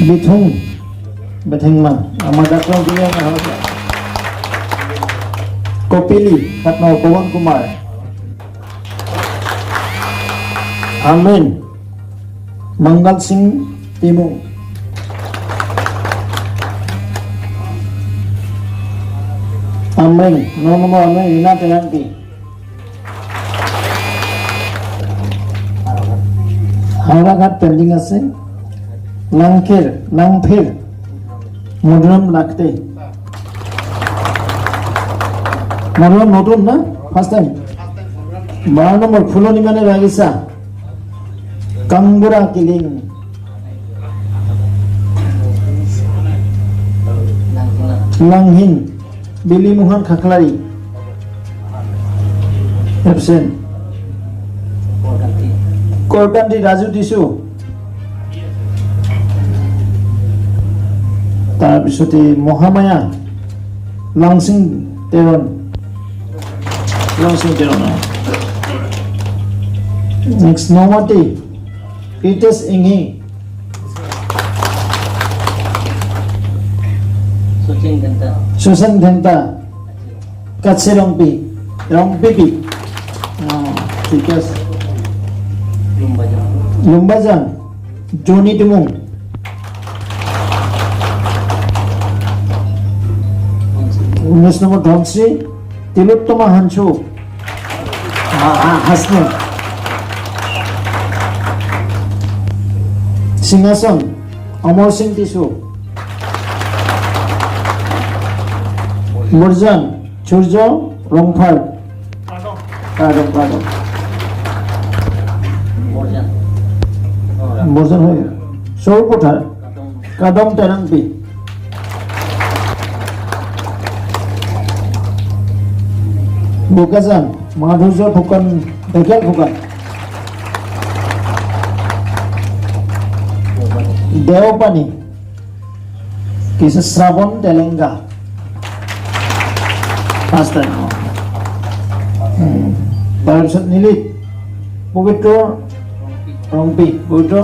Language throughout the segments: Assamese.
বিথুং বেথেংমা, আমাৰ ডাক্তৰ। কপিলি, 7 নম্বৰ পৱন কুমাৰ। আমিন, মংগল সিং তিমুং। আমৰেং, 9 নম্বৰ আমৰেং ৰীণা টেৰাংপি। হাওৰাঘাট পেণ্ডিং আছে। লাংখেৰ, লাংফেৰ মধুৰাম লাখতে। মধুৰাম নতুন না, ফাৰ্ষ্ট টাইম। 12 নম্বৰ ফুলনি মানে বাগিচা, কাংবুৰা কিলিং। লাংহিন বিলিমোহন খাখলাৰী, এবচেণ্ট। কৰকান্তি ৰাজু দিছো। তাৰপিছতে মহামায়া লাংচিং তেৰণ, লাংচিং তেৰণ। নেক্সট নমতি ৰিতেশ ইংহি। সুশান ঘেন্টা, কাছে ৰংপি, ৰংপিপি, ঠিক আছে। লুম্বাজান জনি টুমুং। 19 নম্বৰ ধনশ্ৰী তিলোত্তমা হানচু হাসনে। সিংহাসন অমৰ সিং টিসু। বৰ্জন সূৰ্য ৰংফাৰ, কাদম, কাদম। বৰ্জন হয়ে গেল। সৌপথাৰ কাদম তেৰাংপি। বোকাজান মাধুৰ্য ফুকন, ঢেকিয়াল ফুকন। দেওপানী কিছু শ্ৰাৱণ তেলেংগা, ফাৰ্ষ্ট টাইম। তাৰপিছত নীলিত পবিত্ৰ ৰংপি, পবিত্ৰ।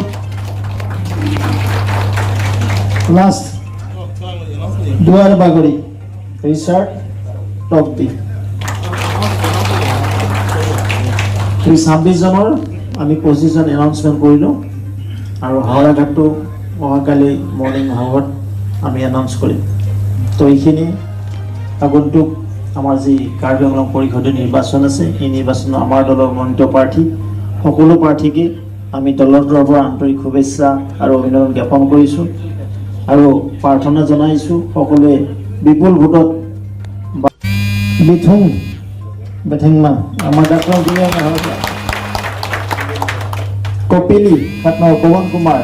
লাষ্ট দুৱাৰ বাগৰি ৰিচাৰ্ড টকবি। এই 26জনৰ আমি পজিশ্যন এনাউন্সমেণ্ট কৰিলোঁ আৰু হাওৰাঘাটটো অহাকালি মৰ্ণিং ভাগত আমি এনাউন্স কৰিম। তো এইখিনি আগন্তুক আমাৰ যি কাৰ্বি আংলং পৰিষদীয় নিৰ্বাচন আছে, এই নিৰ্বাচনত আমাৰ দলৰ মনোনীত প্ৰাৰ্থী, সকলো প্ৰাৰ্থীকে আমি দলৰ তৰফৰ পৰা আন্তৰিক শুভেচ্ছা আৰু অভিনন্দন জ্ঞাপন কৰিছোঁ আৰু প্ৰাৰ্থনা জনাইছোঁ সকলোৱে বিপুল ভোটত। বিথুং বেথেংমা, আমাৰ ডাক্তৰ। কপিলি, 7 নম্বৰ পৱন কুমাৰ।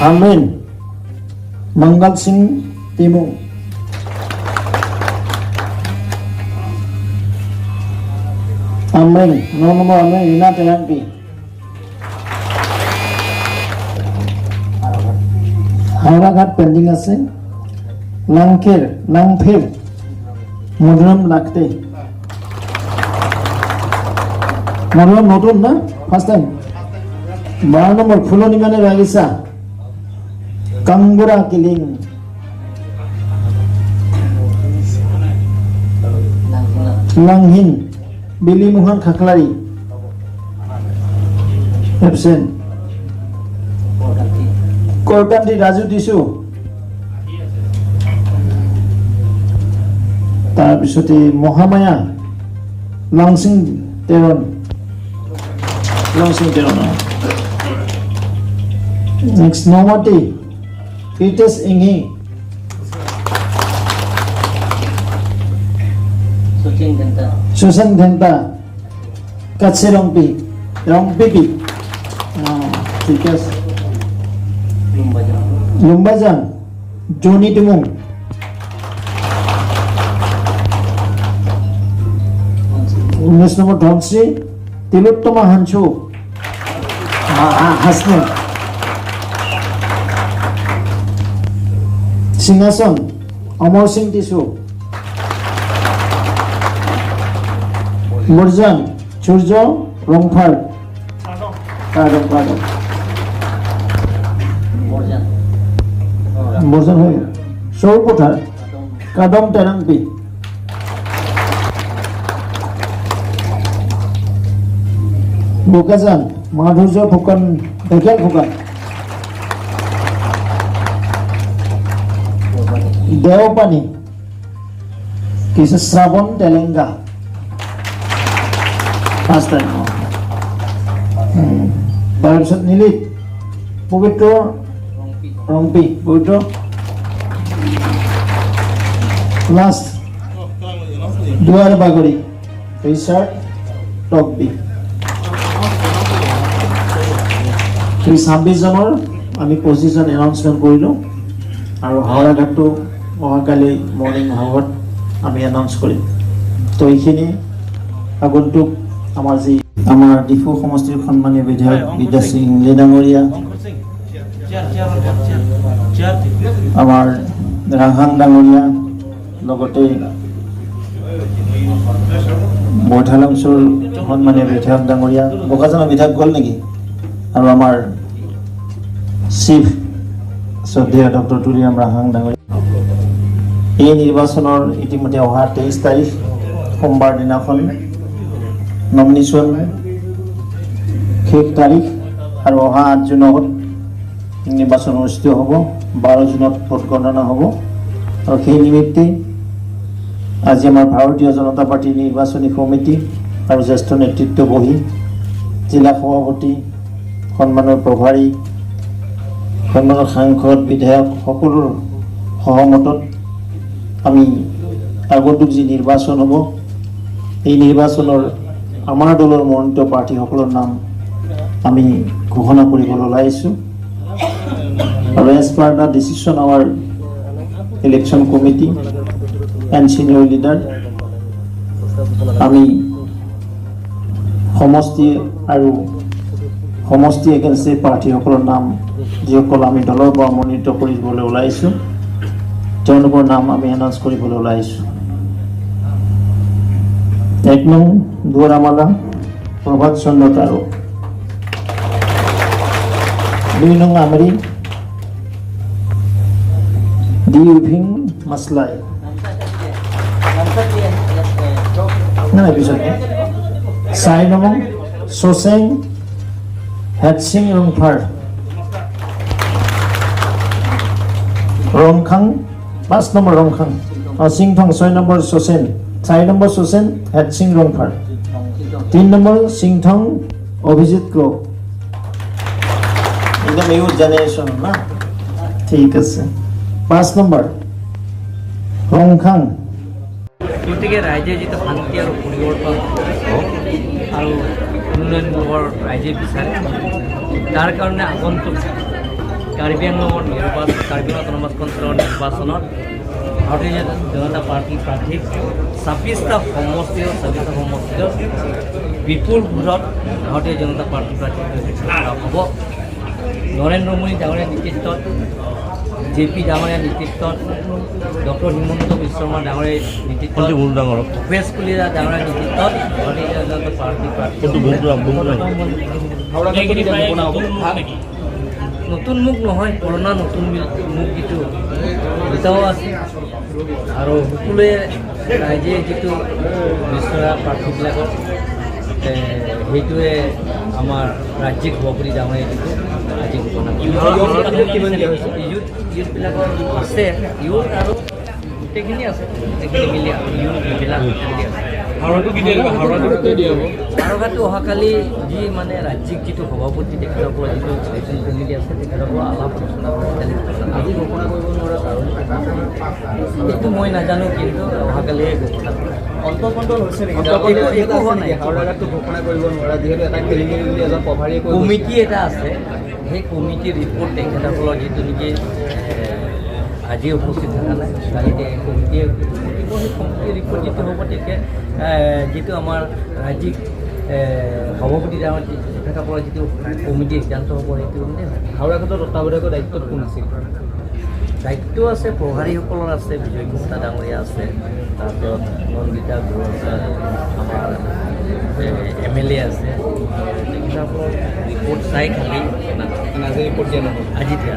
আমিন মংগল সিং তিমুং। আমৰেং, 9 নম্বৰ আমৰেং ৰীণা টেৰাংপি। হাওৰাঘাট পেণ্ডিং আছে। লাংখেৰ, লাংফেৰ মধুৰাম লাখতে। মধুৰাম নতুন না, ফাৰ্ষ্ট টাইম। 12 নম্বৰ ফুলনি মানে বাগিচা, কাংবুৰা কিলিং। লাংহিন বিলিমোহন খাখলাৰী, এবচেণ্ট। কৰকান্তি ৰাজু দিছো। তাৰপিছতে মহামায়া লাংচিং তেৰণ, লাংচিং তেৰণ। নেক্সট নমতি ৰিতেশ ইংহি। সুশান ঘেন্টা, কাছে ৰংপি, ৰংপিপি, ঠিক আছে। লুম্বাজান জনি টুমুং। 19 নম্বৰ ধনশ্ৰী তিলোত্তমা হানচু হাসনে। সিংহাসন অমৰ সিং টিসু। বৰ্জন সূৰ্য ৰংফাৰ, কাদম, কাদম। বৰ্জন হৈ গ'ল। সৰুপথাৰ কদম টেৰাংপি, বোকাজান মাধুৰ্য ফুকন, ঢেকীয়াল ফুকন, দেওপানী কিছু শ্ৰাৱণ তেলেংগা, ফাৰ্ষ্ট টাইম। তাৰপিছত নিলিত পবিত্ৰ ৰংপি, পবিত্ৰ। লাষ্ট দুৱাৰ বাগৰি ৰিচাৰ্ড টকবি। এই 26জনৰ আমি পজিশ্যন এনাউন্সমেণ্ট কৰিলোঁ আৰু হাওৰাঘাটটো অহাকালি মৰ্ণিং ভাগত আমি এনাউন্স কৰিম। তো এইখিনি আগন্তুক আমাৰ যি আমাৰ ডিফু সমষ্টিৰ সন্মানীয় বিধায়ক বিদ্যাসিং ইংলে ডাঙৰীয়া, আমাৰ ৰাহাং ডাঙৰীয়া, লগতে বৈঠালাংছুৰ সন্মানীয় বিধায়ক ডাঙৰীয়া, বোকাজানৰ বিধায়ক গ'ল নেকি, আৰু আমাৰ চিফ শ্ৰদ্ধেয় ডক্টৰ তুলিৰাম ৰাহাং ডাঙৰীয়া। এই নিৰ্বাচনৰ ইতিমধ্যে অহা 23 তাৰিখ সোমবাৰ দিনাখন নমিনেশ্যন শেষ তাৰিখ আৰু অহা 8 জুনত নিৰ্বাচন অনুষ্ঠিত হ'ব, 12 জুনত ভোট গণনা হ'ব। আৰু সেই নিমিত্তে আজি আমাৰ ভাৰতীয় জনতা পাৰ্টীৰ নিৰ্বাচনী সমিতি আৰু জ্যেষ্ঠ নেতৃত্ব বহি জিলা সভাপতি, সন্মানৰ প্ৰভাৰী, সন্মানৰ সাংসদ, বিধায়ক সকলোৰ সহমতত আমি আগন্তুক যি নিৰ্বাচন হ'ব, এই নিৰ্বাচনৰ আমাৰ দলৰ মনোনীত প্ৰাৰ্থীসকলৰ নাম আমি ঘোষণা কৰিবলৈ ওলাইছোঁ। আৰু as per the decision our election committee and senior leader, আমি সমষ্টি আৰু সমষ্টি এগেইনষ্ট প্ৰাৰ্থীসকলৰ নাম, যিসকল আমি দলৰ পৰা মনোনীত কৰিবলৈ ওলাইছোঁ, তেওঁলোকৰ নাম আমি এনাউন্স কৰিবলৈ ওলাইছোঁ। 1 নং দুৱাৰামালা প্ৰভাত চন্দ্ৰ তাৰো, 2 নং আমৰি ডি উভিং মাছলাই, নাই নাই পিছত, 4 নং চোচেং হেডসিং ৰংফাৰ, ৰংখাং, 5 নম্বৰ ৰংখাং সিংথং, 6 নম্বৰ চোচেন, 4 নম্বৰ চোচেন হেডসিং ৰংফাৰ, 3 নম্বৰ সিংথং অভিজিৎ ক্ৰ। একদম ইউথ জেনেৰেশ্যন না, ঠিক আছে। 5 নম্বৰ ৰংখাং। গতিকে ৰাইজে যিটো শান্তি আৰু পৰিৱৰ্তন আৰু উন্নয়নমূলকৰ ৰাইজে বিচাৰে, তাৰ কাৰণে আগন্তুক কাৰ্বি আংলঙৰ নিৰ্বাচন, কাৰ্বি আংলং অট'নমাছ কাউন্সিলৰ নিৰ্বাচনত ভাৰতীয় জনতা পাৰ্টীৰ প্ৰাৰ্থীক 26টা সমষ্টিৰ 26টা সমষ্টিত বিপুল ভোটত ভাৰতীয় জনতা পাৰ্টীৰ প্ৰাৰ্থীক হ'ব। নৰেন্দ্ৰ মোদী ডাঙৰীয়াৰ নেতৃত্বত, জে পি ডাঙৰীয়াৰ নেতৃত্বত, ডক্টৰ হিমন্ত বিশ্ব শৰ্মা ডাঙৰীয়াৰ নেতৃত্বত, ভূপেশ কলিতা ডাঙৰীয়াৰ নেতৃত্বত ভাৰতীয় জনতা পাৰ্টীৰ প্ৰাৰ্থী নতুন মুখ নহয়, পুৰণা নতুন মুখ যিটো দুটাও আছে। আৰু সকলোৱে ৰাইজে যিটো বিচৰা প্ৰাৰ্থীবিলাকক, সেইটোৱে আমাৰ ৰাজ্যিক সভাপতি ডাঙৰীয়াই যিটো আজি ঘোষণা। ইউথবিলাকৰ আছে, ইউথ আৰু গোটেইখিনি আছে, গোটেইখিনি মিলি ইউথ মহিলা গোটেইখিনি আছে। হাওৰাঘাটটো অহাকালি যি মানে ৰাজ্যিক যিটো সভাপতি, তেখেতসকলৰ যিটো চিলেকশ্যন কমিটি আছে, তেখেতসকলৰ আলাপ আলোচনা কৰি আজি ঘোষণা কৰিব নোৱাৰাৰ কাৰণ এইটো মই নাজানো, কিন্তু অহাকালিয়ে ঘোষণা কৰিম। একো হোৱা নাই। কমিটি এটা আছে, সেই কমিটিৰ ৰিপৰ্ট তেখেতসকলৰ যিটো নেকি আজি উপস্থিত থকা নাই, কালি কমিটিয়ে ৰিপৰ্ট দিব। সেই কমিটিৰ ৰিপৰ্ট যিটো হ'ব, তেতিয়া যিটো আমাৰ ৰাজ্যিক সভাপতি ডাঙৰ, তেখেতসকলৰ যিটো কমিটিৰ সিদ্ধান্ত হ'ব, সেইটো মতে হ'ব। হাওৰাঘাটৰ তত্বাৱধায়কৰ দায়িত্বত কোন আছিল? দায়িত্ব আছে প্ৰভাৰীসকলৰ আছে, বিজয় গুপ্তা ডাঙৰীয়া আছে, তাৰপিছত নন্দিতা আছে, আমাৰ এম এল এ আছে। তেখেতসকলৰ ৰিপৰ্ট চাই খালি আজি ৰিপৰ্ট দিয়া নহ'ল? আজি দিয়া।